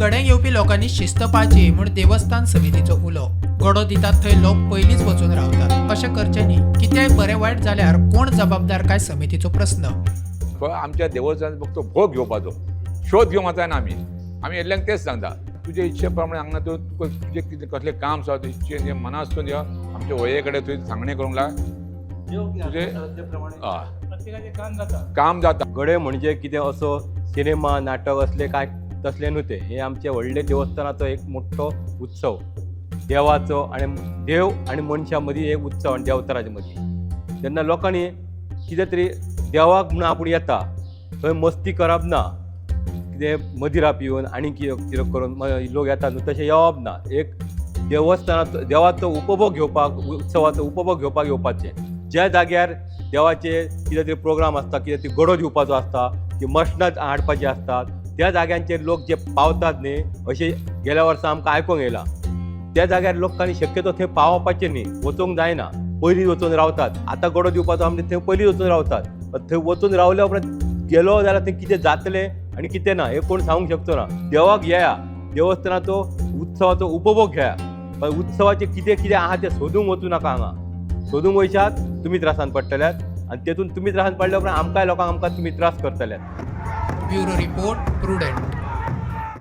गडे घेवपी लोकांनी शिस्त पाळची म्हूण देवस्थान समितीचो उलो. गडो दितात थंय लोक पयलींच वचून रावतात, अशें करचें न्ही. कितेंय बरें वायट जाल्यार कोण जबाबदार काय समितीचो प्रस्न. आमच्या देवस्थान फक्त भोग घेवपाचो, शोध घेवंक वचना आमी. आमी येल्ल्यांक तेच सांगता, तुजे इच्छे प्रमाणे हांगा तूं तुका तुजें कितें कसलें काम आसा, तुजें इच्छे मनासून यो आमच्या वये कडेन तुवें सांगणें करूंक लाग तुजें हय काम जाता. गडे म्हणजे कितें असो सिनेमा नाटक असले काय तसलें न्हू तें. हें आमचें व्हडलें देवस्थानाचो एक मोठो उत्सव, देवाचो आनी देव आनी मनशां मदीं एक उत्सव आनी देवचाराचे मदीं. तेन्ना लोकांनी कितें तरी देवाक म्हणून आपूण येता थंय मस्ती करप ना, कितें मदिरा पिवन आनी कितें कितें करून लोक येतात न्हू, तशें येवप ना. एक देवस्थानाचो देवाचो उपभोग घेवपाक, उत्सवाचो उपभोग घेवपाक येवपाचें. ज्या जाग्यार देवाचे कितें तरी प्रोग्राम आसता, कितें तरी गडो दिवपाचो आसता, ती मशणां हाडपाची आसतात, त्या जाग्यांचेर लोक जे पावतात न्ही, अशें गेल्या वर्सा आमकां आयकोंक येयलां. त्या जाग्यार लोकांनी शक्यतो थंय पावपाचें न्ही, वचूंक जायना. पयलीं वचून रावतात, आतां गडो दिवपाचो आमी थंय पयलीं वचून रावतात. थंय वचून रावल्या उपरांत गेलो जाल्यार थंय कितें जातलें आनी कितें ना हें कोण सांगूंक शकचो ना. देवाक येया, देवस्थानाचो उत्सवाचो उपभोग घेया, पण उत्सवाचें कितें कितें आहा तें सोदूंक वचूं नाका. हांगा सोदूंक वयशात तुमी त्रासान पडटल्यात आनी तेतून तुमी त्रासान पडल्या उपरांत आमकांय लोकांक आमकां तुमी त्रास करतल्यात. Bureau report, Prudent.